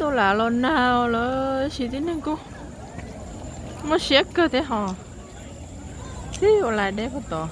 Lam los nag lawm, tab sis tib neeg kuj muaj siab kawg thiab hos. Tib ua lais deb puag tod.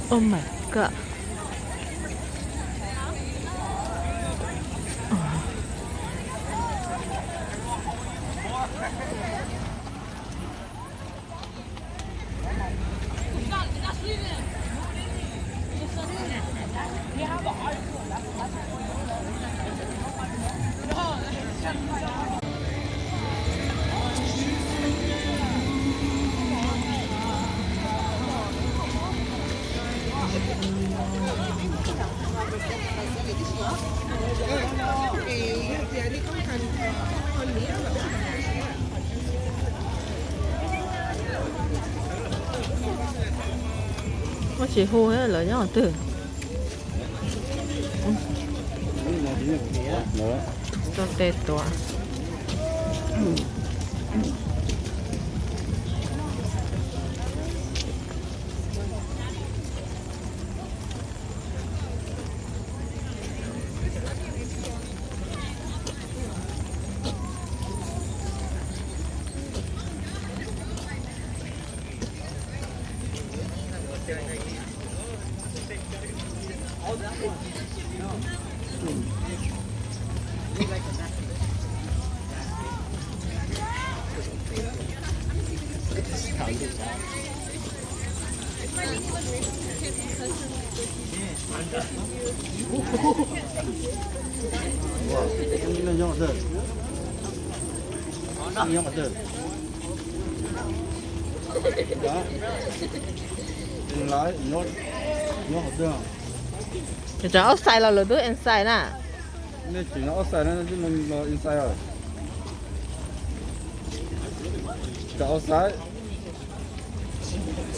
Oh my god. Muaj tsis hu lawv nyob twg. Tau tes tuav. Cov outside los lawv twb inside na. Nej tsis no outside na, nej los inside os. Cov outside,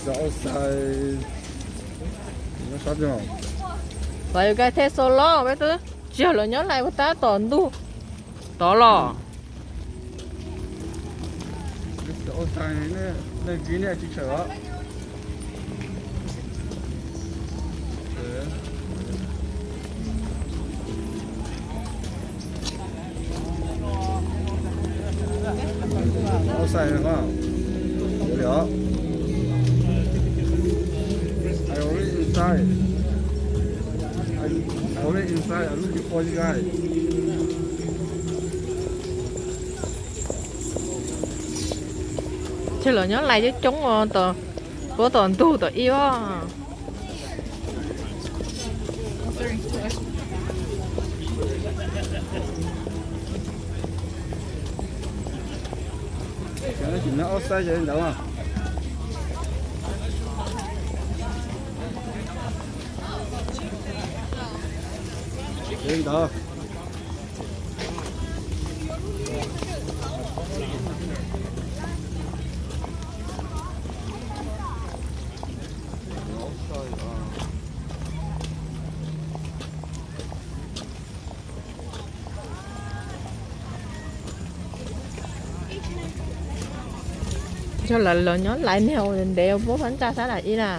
cov outside nyob sab twg? Los yus kais the so los peb twb tsis yog lawv nyob lais puag tab tom ntug tod los. Cov outside, nej tsis tshawm os. Outside no. Ua li os. I already inside. I already inside. I'm looking for you guys. Ces lawv nyob lais coob coob os, puab tom ntug tom ib os. Tsis nyob outside ces li ntawd. Li ntawd. Yog lawv nyob lais niag ntev puab phab ntsa sab dam ib na.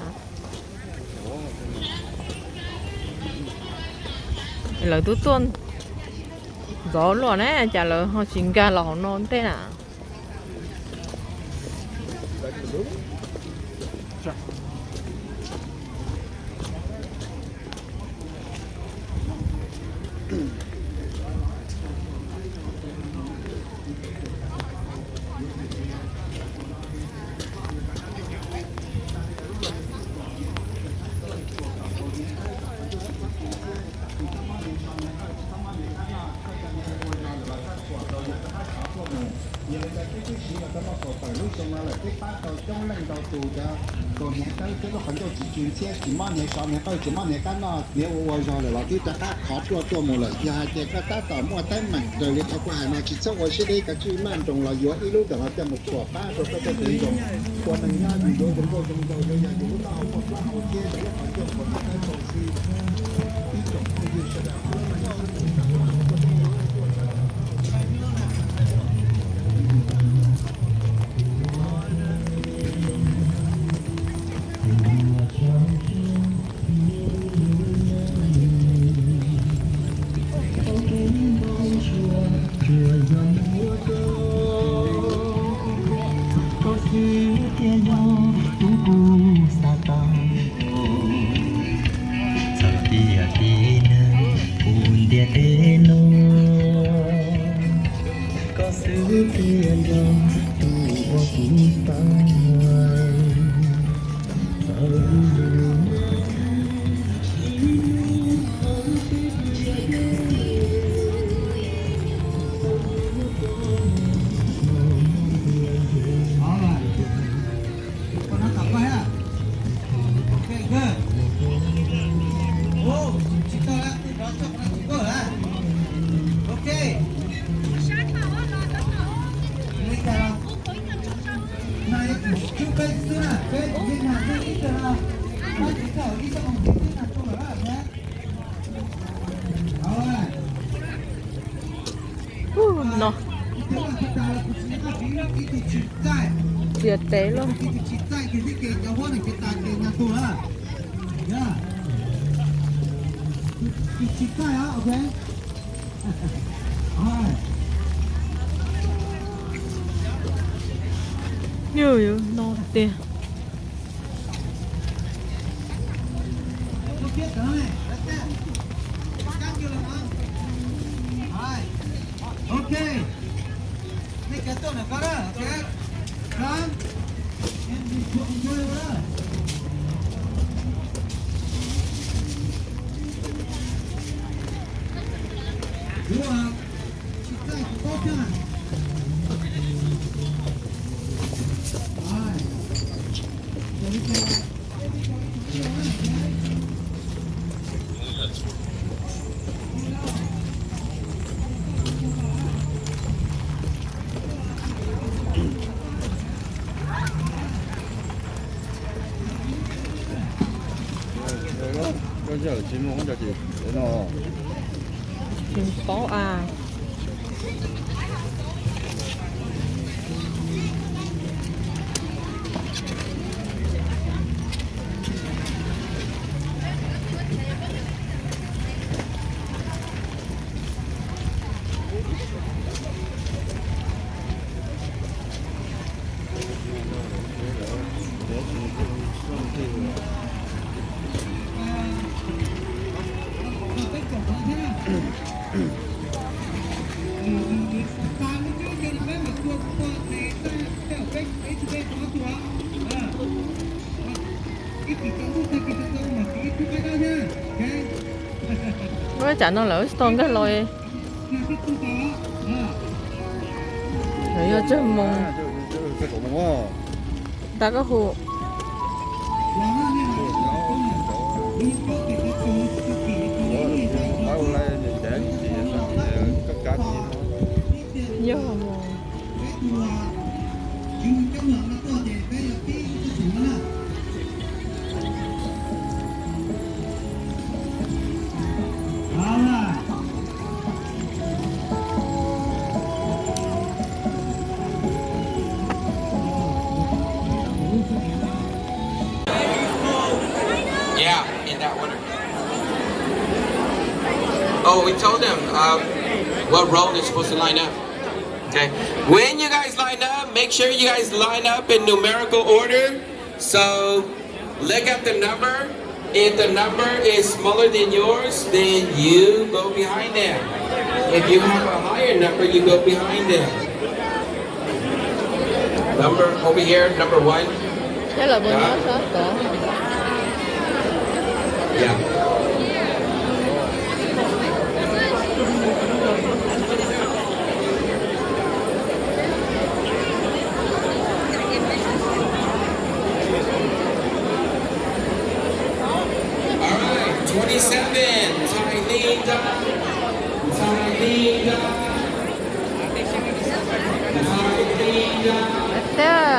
Lawv twb tuaj ntxov luaj na, cas lawv ho tsis nkag los hauv no ntej na. Yog li cas tib tib si los tau muaj kaum tawm lub xyoo no lawm, twb pab tau coob leej ntau tus cov kaus hniav dawb thiab lub qhov ncauj tsis tsw ntxhiab, tsis mob hniav sov hniav qawj, tsis mob hniav qab noj, hniav ua ua zog lawm los twb rov qab khov ruaj tuaj mus lawm. Yog hais tias koj tab tom muaj teeb meem raws li qhov kuv hais no, tsis txhob ua siab deb, kav tsij maj nroos los yuav ib lub ntawm no coj mus thuam pab rau koj tej kev zoo. Ua neeg nyob yus yuav zoo nkauj zoo nraug, yog yus lub taub hau muaj plaub hau thiab yus lub qhov ncauj puas tau tau si. Ib tsoom phooj ywg Ov, koj nov tom koj thiab. Ok, good. Ov, tsis tau lawm, tej nov tso qhov no tsis koj lawm. Ok. Li cas los no yuav tsum tsub peb xwb na, peb tsis mag xwb ib tug no, peb tsis tau ib tug mus xwb na tu lawm. No txias tes lawm. Yog yuav no tiag. Ok. Tsis paub a. Ua cas no lawv tsis tau nkag los. Lawv yog tsawg moos? Tag koj hu. Yog moos. Yeah, in that order. Oh, we told them, um, what row they're supposed to line up. Okay. When you guys line up, make sure you guys line up in numerical order. So, look at the number. If the number is smaller than yours, then you go behind them. If you have a higher number, you go behind them. Number over here, number one. Ces lawv puas nyob sab tod? Yeah. All right, twenty-seven, Ntxhais Hli Nra. Ntxhais Hli Nra. Ntxhais Hli Nra. Ntxhais Hli Nra.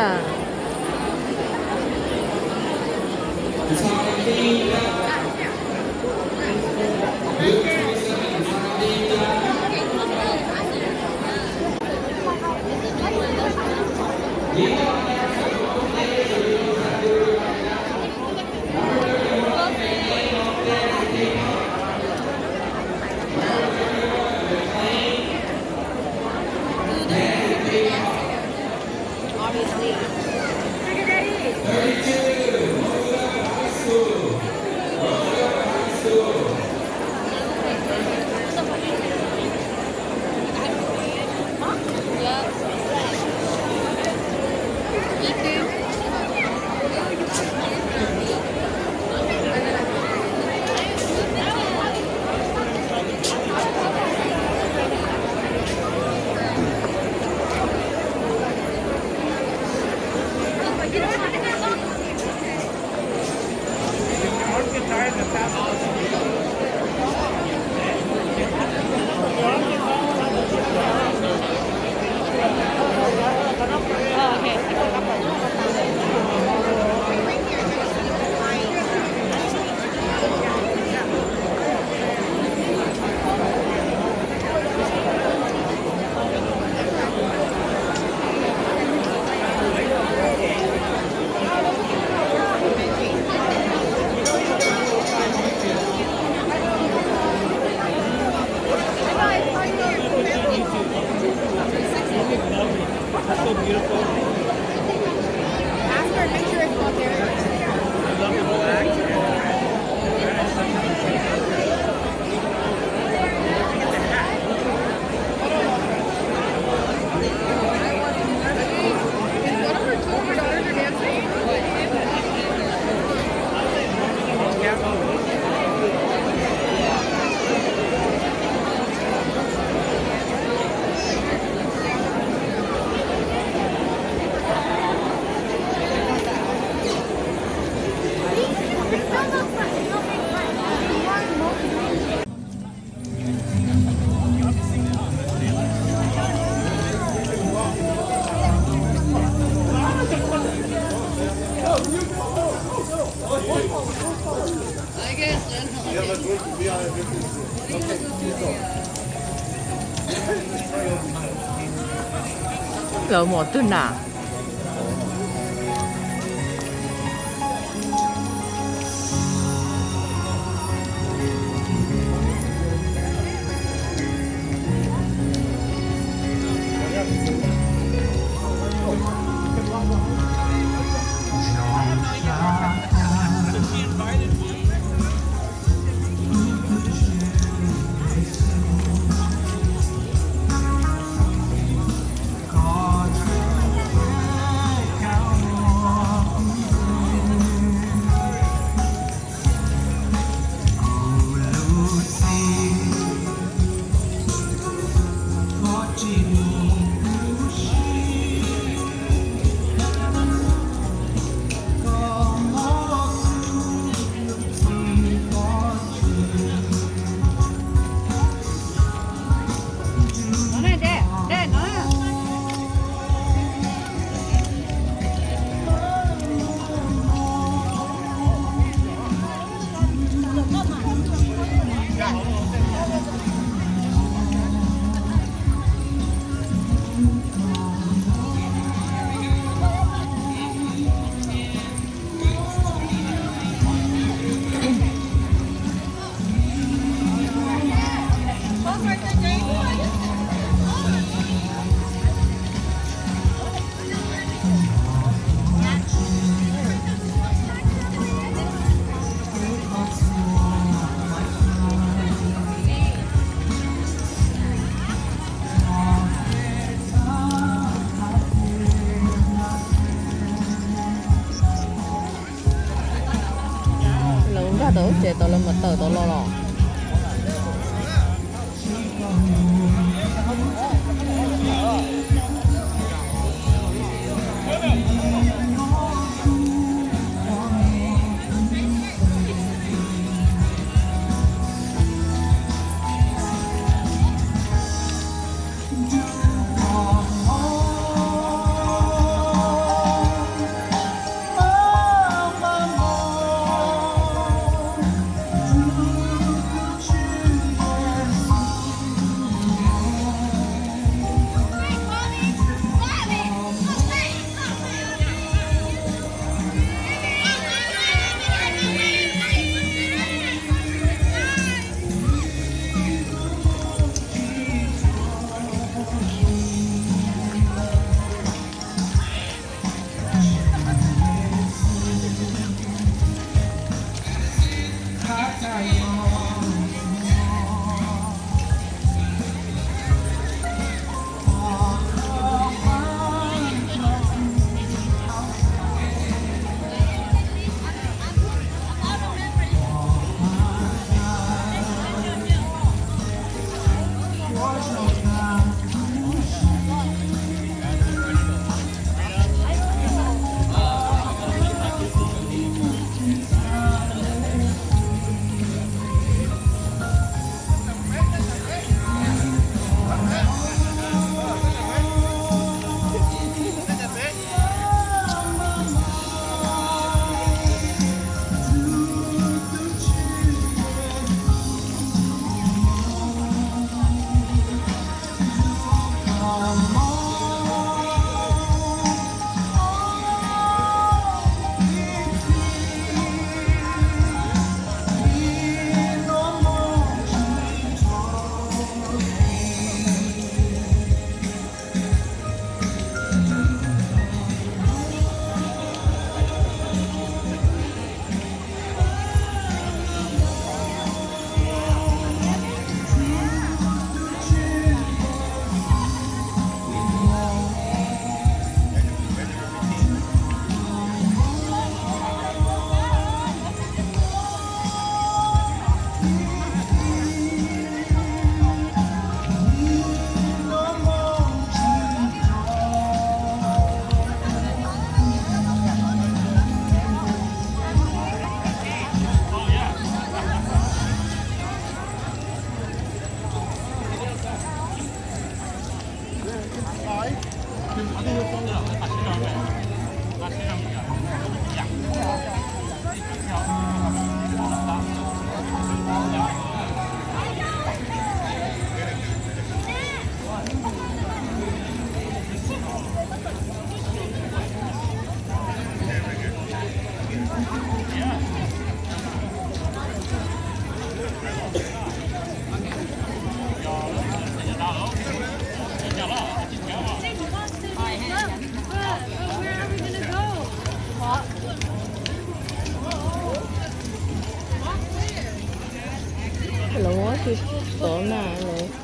Lawv mus twg na? Lawv nkag tau lub tsev tau lawv mam tawm tau los los. Tov na lawm.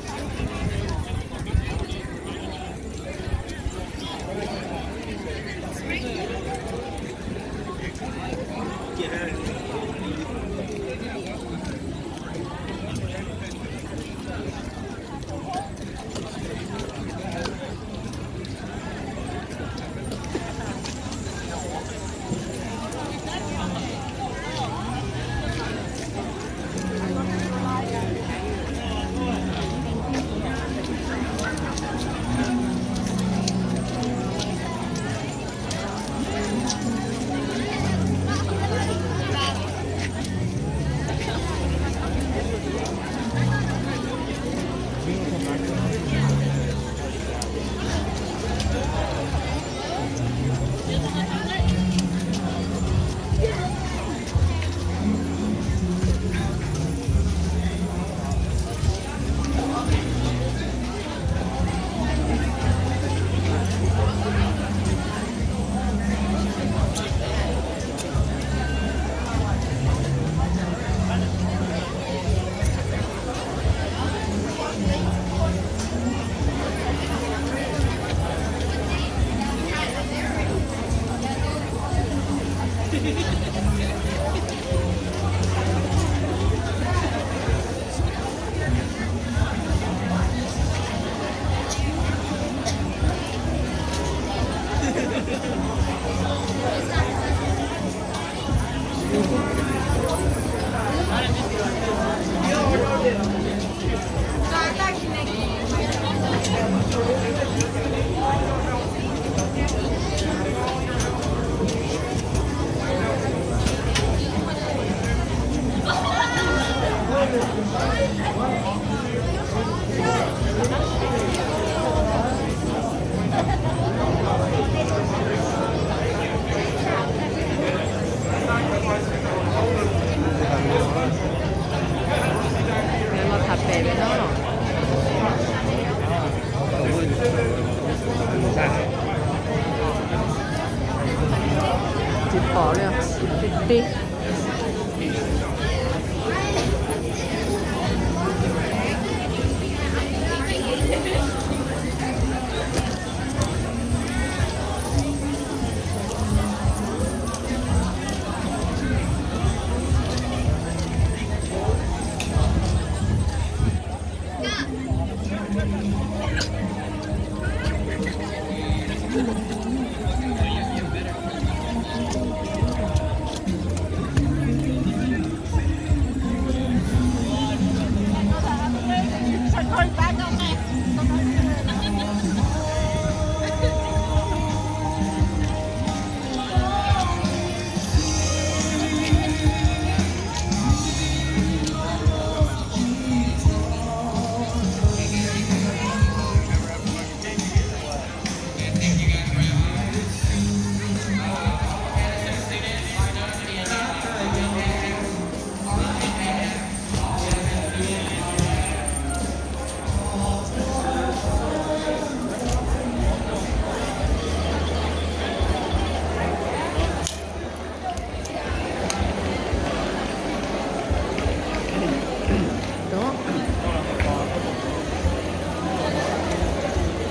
Los tham pem pem no los? Tsis pom li, tib tib.